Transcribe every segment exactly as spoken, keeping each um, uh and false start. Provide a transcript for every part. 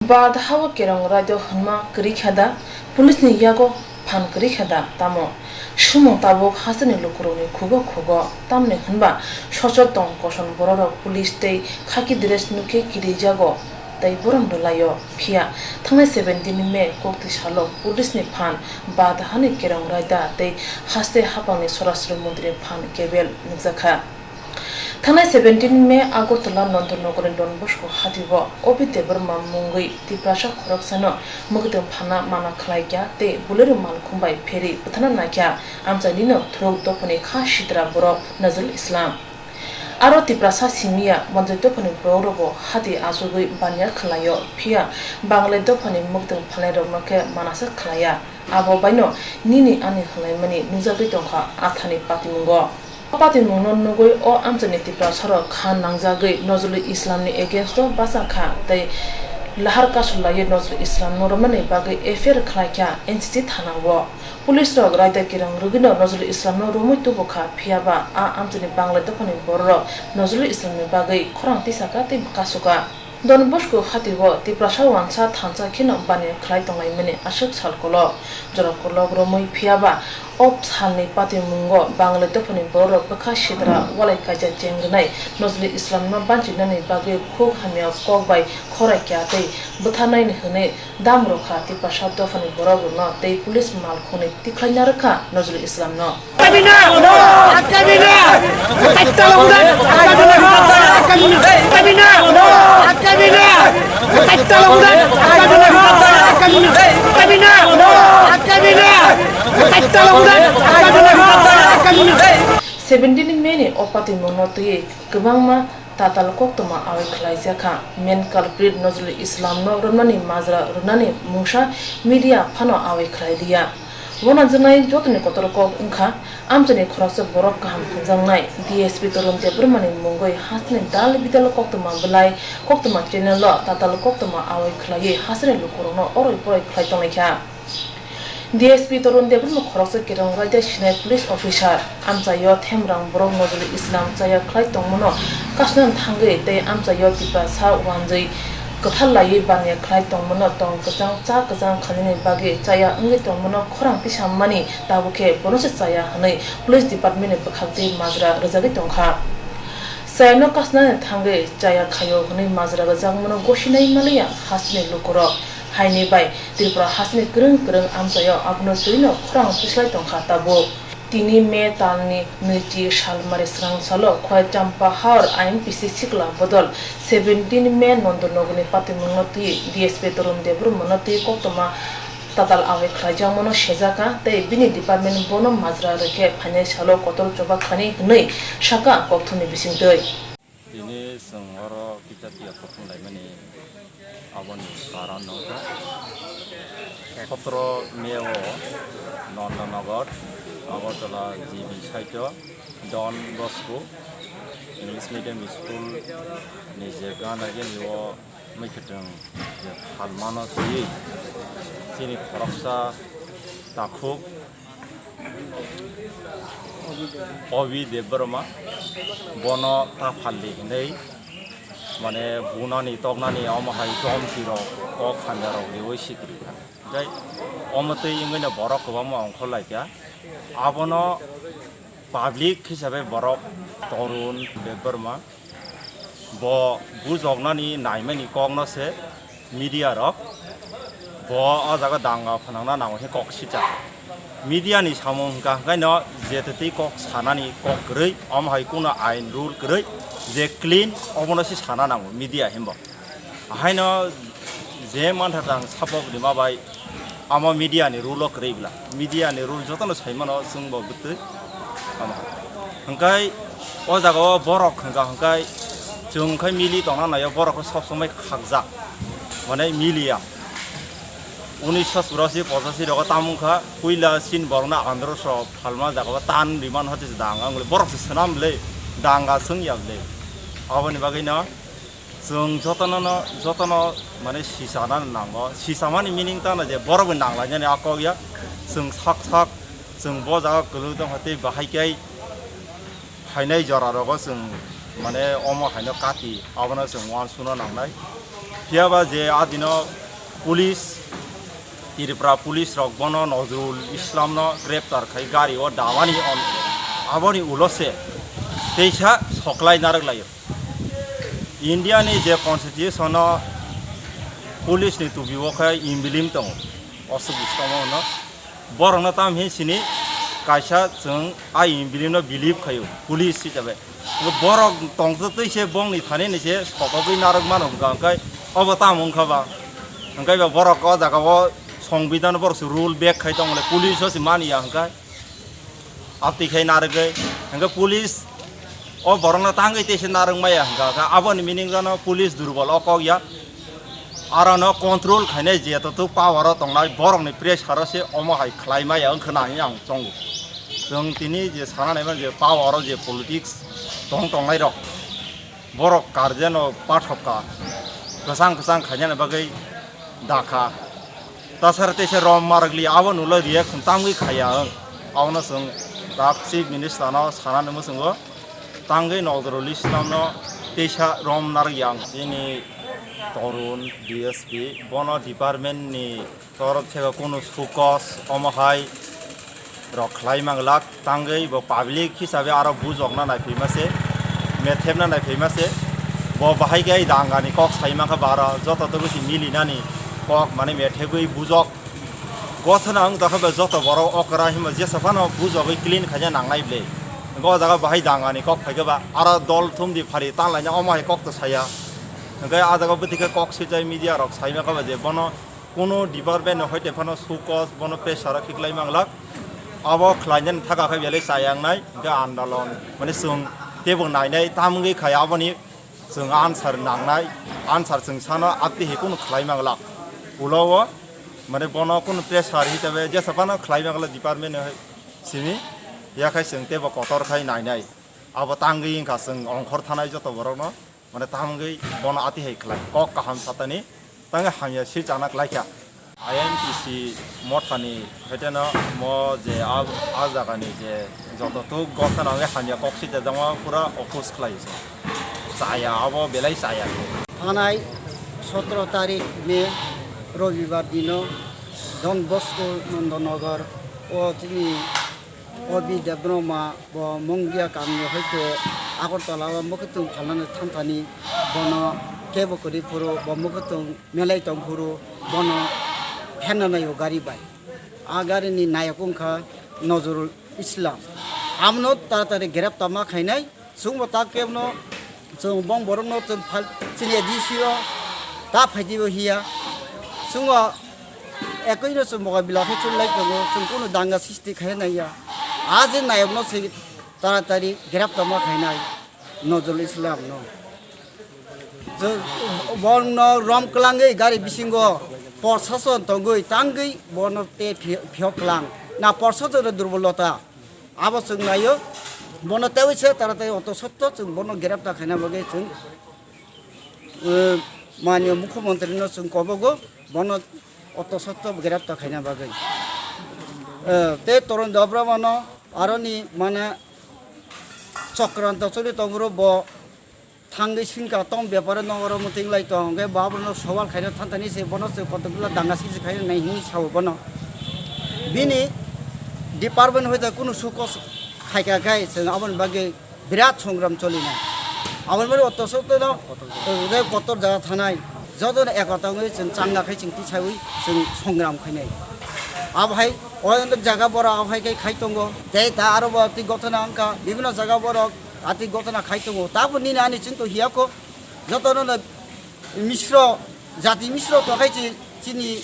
Ba dahao kerong raida hwnma kwrwi kha da, police ni yago phan kwrwi kha da, tamo? Swmwng tabuk hasteni lukurokni khugo khugo, tamni hwnba sochor tong koson bororok police tei khaki dress nukhe kirijago tei borom rwlaio. Phiya thangnai seventeen May koktwi salo police ni phan ba dahani kerong raida tei haste haphangni Swarashtra Montri ni phan kebel nukjakha. Thangnai seventeen May Agartala Nondornagarni Don Bosco hatio Obi Debbarma mungwi Tiprasa khoroksano mwkdwng phana mana khlaikha tei Bolero malkhung bai pheri bwthana naikha amchainino thuruk dophani kha sidra borok Nazrul Islam. Aro Tiprasa simiya Banjai dophani borokrobo hati achugwi baniya khlaio, phiya Banglai dophani mwkdwng phalnairokno khe manasa khlaiya. Abo baino nini ani hwnlaimani nukjagwi tongkha athani patimungo. O patimungno nugwi o amchaini Tiprasarok kha nangjagwi Nozrul Islamni against-o bacha kha tei lahar kasu laiwi Nozrul Islamno romnani bagwi F I R khlaikha N C C thanao. Police rok raida kerong rwgwino Nozrul Islamno romwi tubukha, phiyaba a amchaini Banglai dophani bororok Nozrul Islamni bagwi khorang tisakha tei kasukha. Don Bosco hatio Tiprasa wansa thansa kheno baniya khlai tonglaimani aswk sal kolok, jora kolok romwi, phiyaba o salni patimungo Banglai dophani bororok bwkha sidra walai kaisa cheng rwnai Nozrul Islamno banchinani bagwi khuk hamya kok bai khorai kya tei bwtharnaini hwnwi dam rwkha Tiprasa dophani borokrokno tei police malkhungni tikhlaina rwkha Nozrul Islamno. Seventeen May ni o patimungno twiwi kwbangma tatal koktwma awai khlaijak kha. Main culprit Nozrul Islamno romnani majra rwnani mungsa media phano awai khlai liya. Uanajaknai jotoni kotor kok wngkha amchaini khoroksa borok kaham hwnjaknai D S P Torun Debbarmani mungwi hasteni dal bidal koktwma bwlai koktwma channel-o tatal koktwma awai khlaiwi hasteni lukurokno oroi poroi khlai tonglaikha. D S P Torun Debbarma khoroksa kerong raida sinai police officer amchaio themrang borok Nozrul Islam chaya khlai tongmano kasnang thangwi tei amchaio Tiprasa wanjwi kwthar laiwi baniya khlai tongmano tong kwchang cha kwchang khlainani bagwi chaya wngwi tongmano khorang tisammani tabukhe bono se chaya hwnwi police department ni bwkhaktwi majra rwjagwi tongkha. Chayano kasnani thangwi chaya khaio hwnwi majra rwjakmano gosinai maliya hasteni lukurok. Haini bai Tripura hasteni kwrwng kwrwng amchaio abono twino khorang tislai tongkha tabuk. Tini May talni nwichi salmari swrang salo Khwai Champahar I M P C sikla bodol seventeen May Nondornagarni patimungno twi D S P Torun Debbarmano twi koktwma tatal awai khlaijakmano sejakha tei bini department bono majra rwkhe phainai salo kotor choba khlainai hwnwi sakha kokthumni bisingtwi. Tini chwng oro kisa tiya kuthum laimani aboni karon nokha. Sotro May o Nondanagar, Agartala G B side o Don Bosco English Medium School ni je gana gini o mwkhwtwng je phalmano twiwi chini khoroksa takhuk Obi Debbarma bono ta phaldi hinwi mane bunani toknani omo hai domti rok kok hamya rok riwi sikri kha. Tei omo twi wngwi no borok kwbangma ongkhor lai kha. Abono public hisabe borok Torun Debbarma bo bujoknani naimani kokno se media rok bo o jaga danga phnangna nango khe kok sijak. Media ni samung hwnkha hwnkhaino jetetwi kok sanani kok kwrwi, omo hai kuno ain rule kwrwi, je clean obono se sana nango media himbo. Haino je mantha tang support rima bai amo media ni rule o kwrwi bla, media ni rule jotono saimano chwngbo bwtwi. Omo hwnkhe o jaga o borok hwnkha hwnkhe chwng khe mili tongna naio, borok khe sob somoi khakjak, mane miliya. Unisho churasi pochashi rogo tamo wngkha, puila chini borokno androso phalma jaga o tan riman hote danga wngwi borok se swnam le, danga swngya le. Aboni bagwino chwng jotono, jotono mane sisana nango. Sisamani meaning tano je borok bai nanglainani a kok ya. Chwng sak sak, chwng bo jaga kwlwng tongkha tei bahai khe phainai jora rogo chwng mane omo haino kati abono chwng uansukna nangnai. Phiya ba je adino police, Tripura police rok bono Nozrul Islam no greptar khai gari o damani on, aboni ulo se teisa soklai narwk laio. India ni je constitution o police ni tubi o khe emblem tongo, Ashok Stombho hwno. Borokno tam hin sini kaisa chwng a emblem no believe khaio, police hisabe. Borok tongtwtwi se bongni thani ni se sokogwi narwk mano hwnkha, hwnkhe obo tamo wngkha ba? Hwnkhe ba borok o jaga o songbidan borok se rule back khai tongole, police o se mani ya hwnkhe. Abtwi khai narwgwi hwnkhe police o borokno tangwi tei se narwk maya hwnkha, hwnkhe aboni meaning jano police durbol o kok ya. Aro no control khainai je to tu power o tongnai borok ni pressure o se omo hai khlai maya wngkha na hinwi ang chongo. Chwng tini je sana naiman je power o je politics tong tongnai rok, borok karjeno pathok ka, kwchang kwchang khainani bagwi dakha. Tasara teisa rom maragli abo nulo reaction tamgwi khaya ang. Abono chwng tak Chief Minister no sanani mwchungo tangwi Nozrul Islam no teisa rom narwk yang. Chini Torun D S P bono department ni torof thega kunu sukos omo hai rok khlai manglak, tangwi bo public hisabe aro bujokna naiphima se, methepna naiphima se. Bo bahai khe dangani kok sai mankha ba aro joto tobwi si milinani kok mane methebwi bujok. Gothana wng tokha ba joto borok okra hima jesa phano bujogwi clean khaina nangnai ble. Go jaga bahai dangani kok phaikha ba aro dol thumdi phari tanlaina omo hai kok to saya. Hwnkhe a jaga bwtwi khe kok swijai media rok sai mankha ba je bono Kuno department no hoite phano sukos bono pressure o khiklai manglak. Abo khlainani thaka khe belai chaya wngnai, hwnkhe andolon mane chwng teibo nainai tamgwi khai aboni chwng answer nangnai, answer chwng sano abtwi hai kunu khlai manglak. Ulo o mane bono kunu pressure hisabe jesa phano khlai manglak department no hai simi yakhai chwng teibo kotor khai nainai. Abo tangwi wngkha chwng ongkhor thanai joto borokno. Mane tamo wngwi bono ati hai khlai kok kaham satani tangwi hamya swi chana klaikha. I M T C mothani hoiteno mo je a, a jagani je joto tuk gotha nangwi hamya kok swi jajakma pura oppose khlai se. Chaya abo belai chaya. Thanai sotro tarik May robibar dino Don Bosco Nondonogor o chini Obi Debbarma bo Mungia kamini hoite Agartala o mwkhwtwng phalnani thanthani bono kebo kwrwi phuru bo mwkhwtwng melai tong phuru bono phenna naio gari bai. A gari ni nayok wngkha Nozrul Islam. Amno taratari grepta ma khainai. Chwngbo ta kebno chwng bong borokno chwng phal chini D C o ta phaidi bo hiya. Chwngbo ekoi no chwng moga bila khe chwng lai tongo, chwng kunu danga sisti khai nai ya. A je nayok no se taratari grepta ma khainai Nozrul Islam no. Chwng bong no rom kwlangwi gari bisingo porsason tongwi tangwi bono te phi-, phiyok kwlang. Na porsason no durbolota. Abo chwng naio, bono teiwi se taratari oto sotto chwng bono grepta khaina bagwi chwng, eh, manya mukhyamantri no chwng kobogo, bono oto sotto grepta khaina bagwi. Eh, tei Torun Debbarma no aroni mane chokranto choli tongphuru bo thangwi singka tong bepare nogoro muting lai tong, hwnkhe bo abono sowal khaina thanthani se bono se kotokla danga sisi khaina nai hinwi sao bono. Bini department hoite kunu sukos khaika khai chwng aboni bagwi birat songram cholinai. Aboni bagwi oto sotto no, eh, kotor jaga thanai. Jotono ekota wngwi chwng changa khai chwng tisaui chwng songram khainai. Abo hai o jaga borok abo hai khai khai tongo. Tei ta aro bo twi gotona wngkha bibino jaga borok Ati gotona khai tongo. Tabuk nini ani chwng to hiya kho. Jotono no misro, jati misro to khai chi-, chini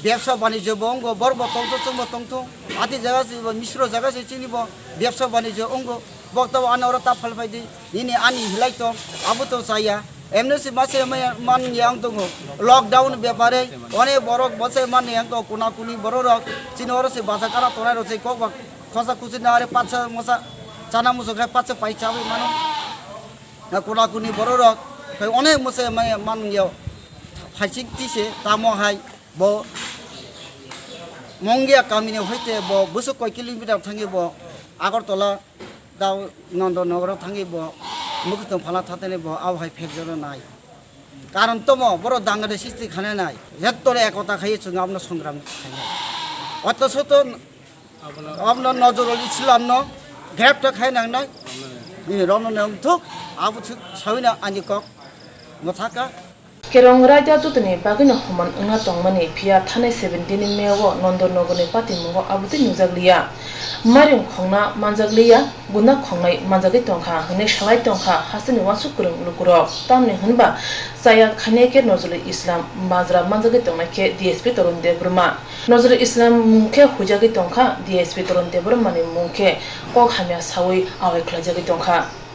bebsa banijyo bo wngo, borok bo tongtho, chwng bo tongtho. Ati jaga se bo misro jaga se chini bo bebsa banijyo wngo. Bo to ano oro ta phal phai di. Nini ani hilai tong, abo to chaya. Emno se mase maya man yang tongo. Lockdown bepare, one borok bo se man yang to kuna kuni borok rok. Chini oro se baja kara tonai rok se kok ba khosa kuchi na are pacha mosa chana muso khai pacha pai chawi mano. Na kuna kuni borok rok khai onek mwsa maya manung yao. Phaising tise tamo hai bo Mongia kamini hoite bo busuk koi kilometer thangi bo Agartala dao Nondonogoro thangi bo mwkhwtwng phala thatani bo abo hai phekjano nai. Karon tomo, borok dangani sisti khanai nai. Hetore ekota khai chwng abono songram khainai. Oto soto abono Nozrul Islamno grepta khai nangnai. Ni romno ne umthuk, abo thuk sawina ani kok mothaka. Kerong raida jotoni bagwino human wngna tongmani, phiya thanai seventeen ni May o Nondornogorni patimungo abotwi nukjakliya. Mairum khongna manjakliya, guna khongnai manjagwi tongkha hwnwi salai tongkha hasteni uansuk kwrwng lukurok. Tamni hwnba chaya khainai khe Nozrul Islam majra manjagwi tongnai khe D S P Torun Debbarma. Nozrul Islam mung khe huijagwi tongkha, D S P Torun Debbarmani mung khe kok hamya sawi awai khlaijagwi tongkha.